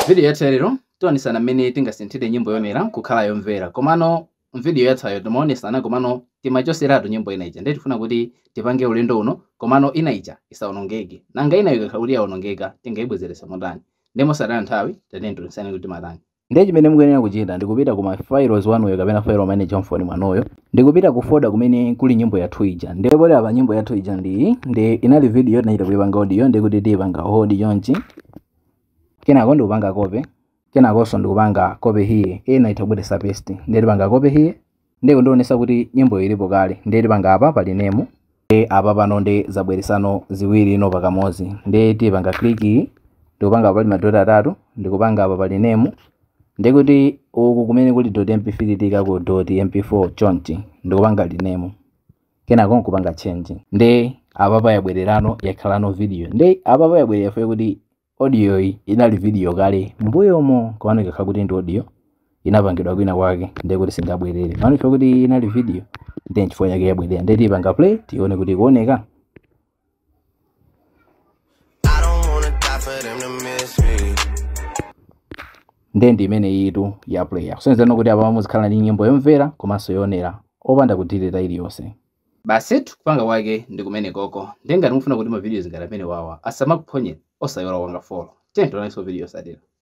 Video yathu lero tionesana mmene tingasinthire nyimbo yonera kukhala yomvera. Komano video yathayo timaonesana, komano timachoseratu nyimbo ina ija. Ndiye tifuna kuti tipange ulendo uno, komano ina ija isawonongeke. Nanga inayo ikakhala kuti yawonongeka, tingayibwezeresa motani? Ndiye mosataya nthawi, tatiyeni tionesane kuti matani. Ndiye chimene mukuyenera kuchita ndikupita kuma files wanuyo kapena file manager mfoni mwanuyo, ndikupita ku folder kumene kuli nyimbo yathu ija. Ndipo poti apa nyimbo yathu ija ndi inali video, tinachita kuipanga audio, ndikuti tiyipanga hold chonchi, kenako ndikupanga copy, kenakonso ndikupanga copy here. Ena itha kubweresa paste. Ndiye tipanga copy here, ndiye kundionesa kuti nyimbo ilipo kale. Ndiye tipanga apa pali name, ndiye apa pano ndi zabweresano ziwiri ino pakamodzi. Ndiye tipanga click iyi, ndikupanga apa pali madoti atatu, ndikupanga apa pali name, ndikuti uku kumene kuli .mp3 tika ku .mp4 chonchi, ndikupanga rename, kenako nkupanga change. Ndi apa payabwererano yakhalano video. Ndi apa payabwerera fwe kuti audio iyi inali video kale mbuyomo, komano ikakhala kuti ndi audio inapangidwa kwina kwake, ndiye kuti singabwerere. Pano ife kuti inali video, ndiye chifukwa chake yabwerera. Ndiye tipanga play tione kuti ikuoneka. I don't wanna die for them to miss me. Ndiye ndi imene itu ya player, kusonyezano kuti apa muzikhala ndi nyimbo yomvera komanso yoonera opanda kudeleta iliyonse. Basi kupanga kwake ndi kumene koko. Ndiye ngati mufuna kuti ma videos ngati amene wawa asamakuphonyeni, osayiwala kupanga follow. Tiye tionanso video yotsatira.